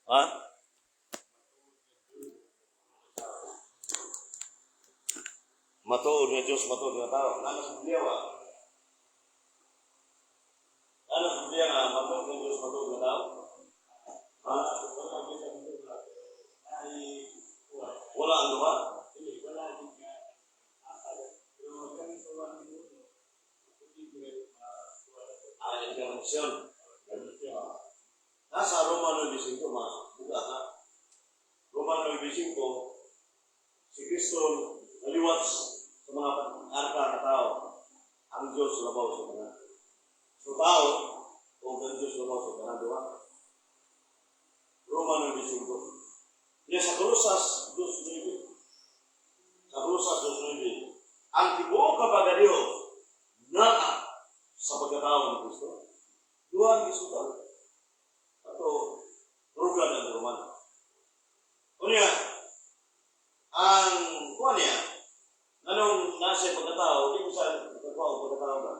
Ha? Matuod nga Diyos, matuod nga tao. Nana sa Biblia ba? Nana sa Biblia nga matuod nga Diyos, matuod nga tao? Ha? Ay, Wala ang duha? Dili, wala din nga. Pero kami sa one minuto, posible wala. Ah, incarnation. Nasa Roma 9.5, mga buka ka. Roma 9.5, si Kristo naliwat sa mga arka na tao, ang Diyos labaw sa tanan. So tao, o ang Diyos labaw sa tanan, di ba? Roma 9.5. Niya sa Colosas 2.9. Sa Colosas 2.9, ang tibuok ka pagka-Diyos naa sa pagkatao ni Kristo. Duha ang gisutan. Ato, rugan ang Romano. Unya, ang kuha niya, anong nasa pagkatao, di ko sa pagkatao, pagkatao ba?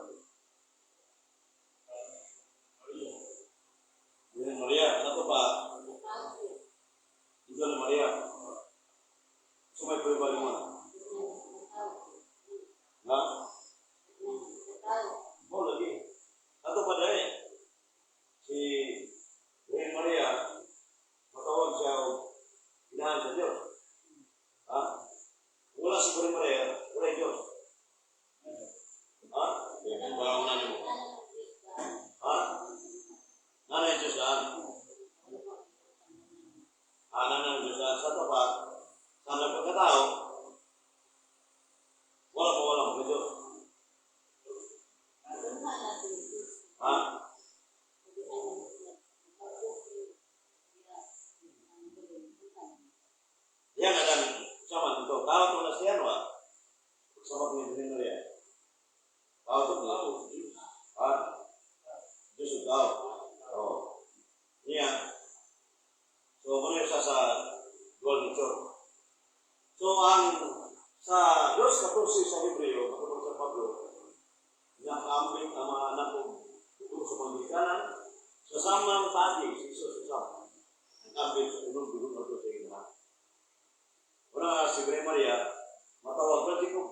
Maria. Birhen Maria, ano pa? Ito ni Maria. So may prueba naman. Ha? Mo lagi. Ato pa dahil. Si Birhen Maria, matawag siya og inahan sa Diyos. Ha? Wala si Birhen Maria, wala yung Diyos. Ha? Wala na mo. Ha? Nanay Diyos daan. Ah, nanay Diyos daan. Sa pa, sa nagpagkatao, wala pa wala mo Diyos. Ha? Yan ang sama dito. Tao to na siya, no? Sama ko ni Birhen Maria. Tao to, no? Ha? Diyos ang tao. Oo. Niya. So, muna siya sa dual nature. So, ang sa 2.14 sa Hebreo, matulog sa Pablo, nakaambit ang mga anak ko tungkol sa pagkikanan, sa samang pagi, si Jesus usap, nakaambit sa unong dugo na ito sa ina. Una, si Birhen Maria, matawag ba ko?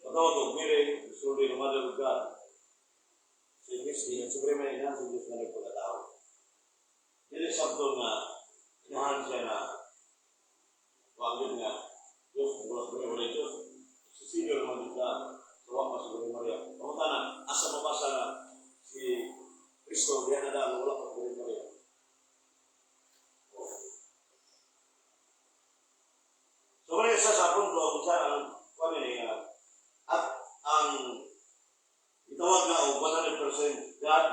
Matawag og Mary, the Holy Mother of God. Si Kristi, si Birhen Maria, inahan sa Diyos na nagpagkatao. Dili sabto nga, inahan siya na, wag nga, Diyos, wala sa wala Diyos. Si Senior man dito sa wa pa si Birhen Maria. Pangutana, asa mabasa na si Kristo, diyan na daan, wala pa si Birhen Maria? Oh. So, kung isa sa punto, kung saan ang kung ano nga, at ang itawag na og 100% God,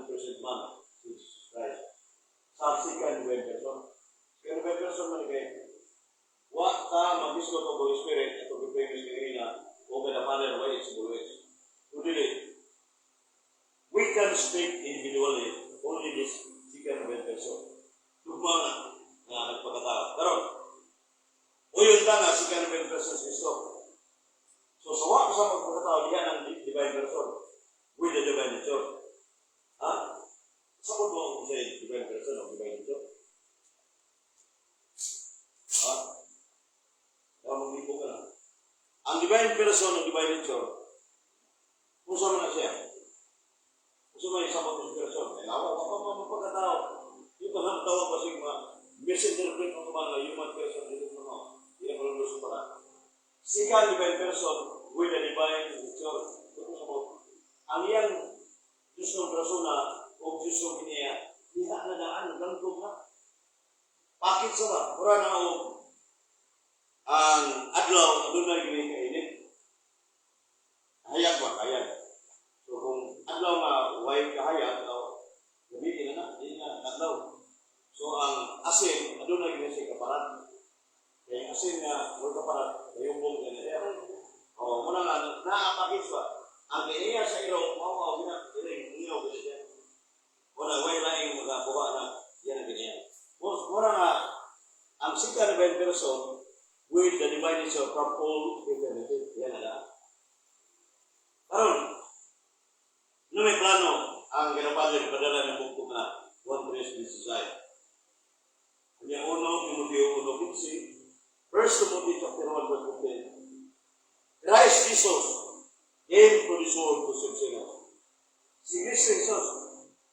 100% man, si Jesus Christ. Sa second divine person. Second divine person man kay wa ta magisgot og Holy Spirit ato gipremise kanina o kay the Father way it's always. So dili we can speak individually, only this second divine person. Tugma nga nga nagpakatao. Karon, uyon ta nga second divine person si Kristo. So sa wa sa pagpakatao diha ang divine person with the divine nature. Ha? Sa mo kung sa divine person o divine nature? Ha? Kaya maglibo ka na. Ang divine person o divine nature, kung saan man na siya? Kung saan man isang pag person? Ay, lawa, pa pa mapagkatao. Yung mga tawag kasi mga misinterpret ng mga human person, dito mo no. Hindi na malulus para. Second divine person with a divine nature. Ito sa mo. Ang iyang Diyos ng persona o Diyos ng kiniya, diha na daan, gangkog na. Pakit sa ba? Mura na o ang adlaw, adunay gini kainit. Hayag ba? Hayag. So kung adlaw nga way kahayag, o gabi na na, di na adlaw. So ang asin, adunay gini siya kaparat. Kaya ang asin nga way kaparat, kayumbong na niya. O, muna nga, naapakit ba? Ang kiniya sa iro, mao mao gina, dili, ngiyaw gina siya. Wala, way laing magakuha na yan ang kiniya. Mura nga, ang second divine person with the divine nature from all eternity. Yan na. Karon, no may plano ang ginapadre padala ng bugtong na one priest this society. Niya 1 Timoteo 1:15, 1 Timothy chapter 1 verse 15. Christ Jesus came to this world to save sinners. Si Kristo Jesus,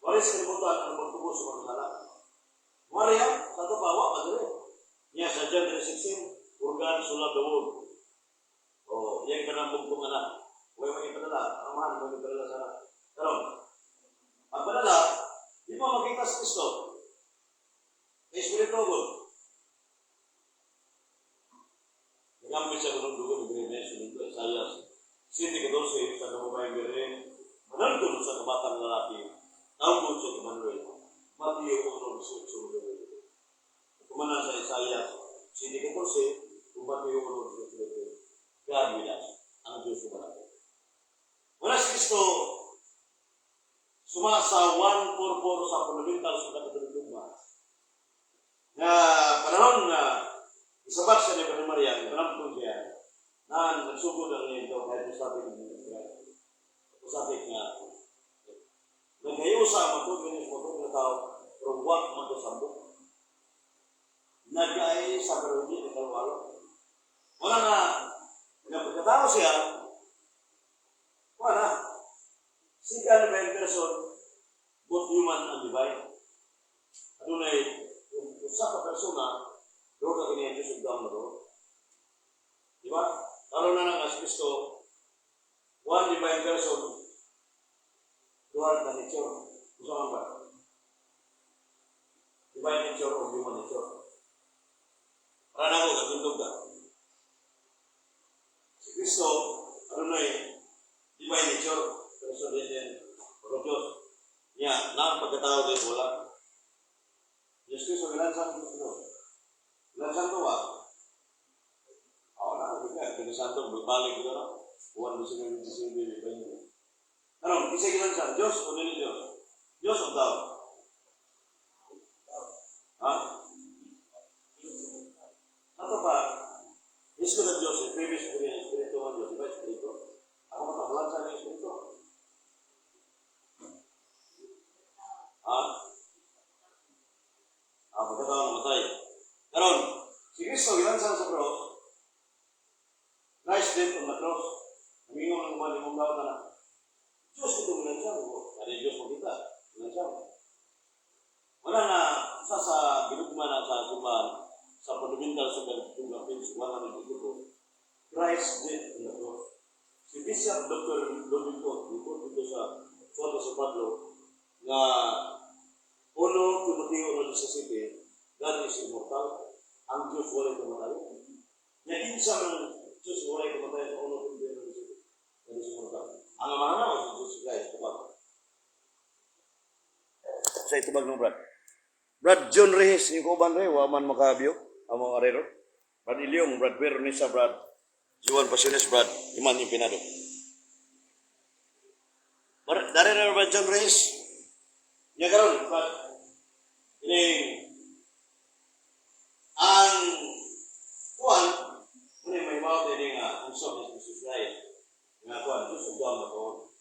wala sa kalibutan ang magtubos sa mga sala. Maria, sa ito pa, wa pa dili. Niya sa John 3:16, "For God so loved the world." Oh, yan ka ng bugtong anak. Huwag mo ipadala. Ang mahal, mo ipadala sa anak. Pero, pagpadala, di mo makita si Kristo. Espiritu God. Nagambit siya kung dugo ni Jeremias, sinunod Isaiah 7:14 sa kababaeng Birhen, manalgon sa kabatang lalaki, tawgon siya Emmanuel. Mateo 1:18. Kumana sa Isaiah 7:14, kung Mateo 1:18, God with us, ang Diyos sumanako. Wala si Kristo suma sa 144 sa fundamental sa Katolik dogma. Nga panahon nga isabat siya ni Birhen Maria, nampong siya, na nagsugod ang iyong daw kahit usapin ng usapin nga naghayo sa matug ni matug na tao pero wa magkasambot. Nag-ay sa pero hindi nagkalwalo. Wala nga nga pagkatao siya, wala. Second divine person, both human and divine. Adunay kung usa ka persona, doon ka kini Diyos ug tawo na doon. Di ba? Lalo na nga si Kristo, one divine person, duha ka nature. Usa man ba? Divine nature o human nature. Para na ako, katindog ka. Si Kristo, adunay divine nature, person din din, pagka Diyos. Niya, na ang pagkatao din, wala. Diyos Kristo, gilansang Kristo. Gilansang to ba? Oo na, hindi ka. Pinasanto, balik ko na. Buwan mo sila yung 19, 20. Ano, isa gilansang, Diyos o dili Diyos? Diyos o tao? Ha? Ano pa? Isko na Diyos, yung previous ko rin, Espiritu ng Diyos, di ba? Espiritu. Ako matakalan sa Espiritu. Ha? Ah, pagkatao namatay. Karon, si Kristo gilansang sa cross. Christ death on the cross. Mingon ang uman imong gawat na. Diyos ito gilansang ko. Ano yung Diyos makita? Gilansang. Wala na sa sa binugma na sa simbahan sa fundamental sa Dugma page 182. Christ death on the cross. Si Bishop Dr. Lobico, dito dito sa Soto sa Pablo, nga 1 Timoteo 1:17, God is immortal, ang Diyos walay kamatay. Nga kinsa man ang Diyos walay kamatay sa 1 Timoteo 1:17, God is immortal. Ang amahan na si Jesus Christ, tubag. Sa itubag ng Brad. Brad John Reyes, yung kauban re, wa man makabyo, among arero. Brad Ilyong, Brad Veronisa, Brad Juan Pasiones, Brad Iman Impinado. Dari na Brad John Reyes. Nya karon, Brad, ini ang kuan, ini may mao ini nga ang ni Jesus Christ. Nga kuan, Diyos ug na to.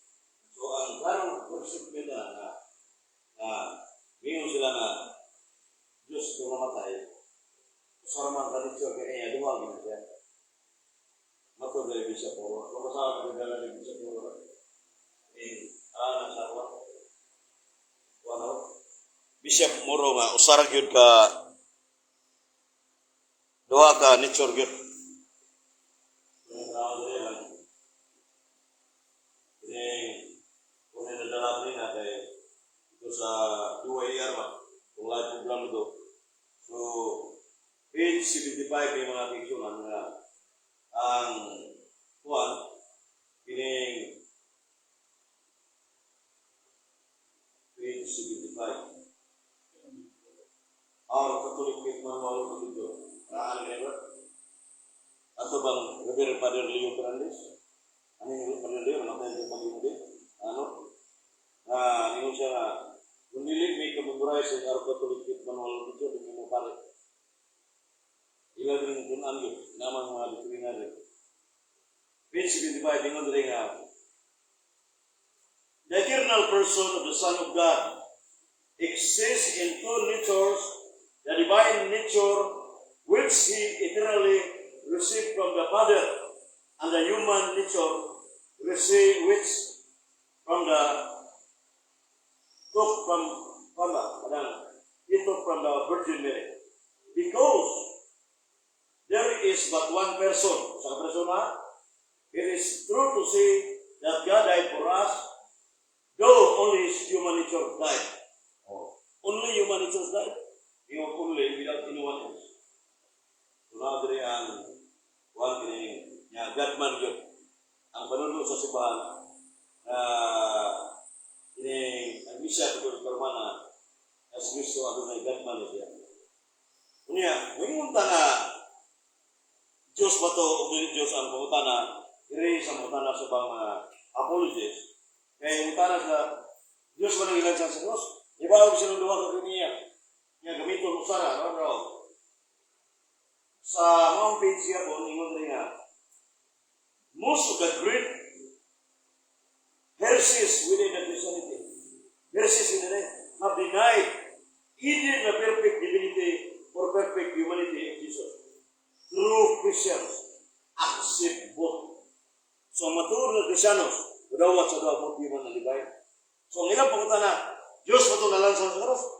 So ang karong concept nila nga nga mingon sila nga Diyos kung namatay, usa man ka nature kay kanya duha gina siya. Matod na Bishop Moro. Kung kasama ko dala ni Bishop Moro. Eh, ah, sa kuan. Kuan ako. Bishop Moro nga usara gyud ka duha ka nature gyud. Eh, kung nadala ni na kay ito sa 2AR ba, kung live program ito. So, page 75 may mga picture nga ang kuan kining page 75. Our Catholic Faith Manual of Religion. Raan ni ba? Ato bang Reverend Father Leo Fernandez? Ano yung Father Leo? Namatay sa pag din? Ano? Ah, ingon siya nga, kung dili may kamemorize sa Our Catholic Faith Manual of Religion, hindi mo pare. Ila din tunan yun. Naman mga doktrina rin. Page 75, ingon din nga, "The eternal person of the Son of God exists in two natures, the divine divine nature which he eternally received from the Father and the human nature received which from the took from the kanang he took from the Virgin Mary. Because there is but one person, sa persona, it is true to say that God died for us, though only his human nature died. Oh. Only human nature died. Yung only without anyone else. So naa diri ang kuan kini nga Godman gyud. Ang panulo sa simbahan na kini ang Misa Katolika Romana as Kristo adunay Godman siya. Unya, moingon ta nga Diyos ba to o dili Diyos ang pangutana, diri sa pangutana sa ibang mga apologists, kay pangutana sa Diyos ba nang gilansang sa cross? Ibaw siya ng duha ka kaniya. Nga gamiton usara, no, bro? Sa mga page siya po, ingon rin nga, most of the great heresies within the Christianity, heresies within it, have denied either the perfect divinity or perfect humanity of Jesus. True Christians accept both. So, ang matuod na Kristiyanos, mudawat sa duha, both human and divine. So, ang ilang pangutana, Diyos ba ito nalansang sa cross?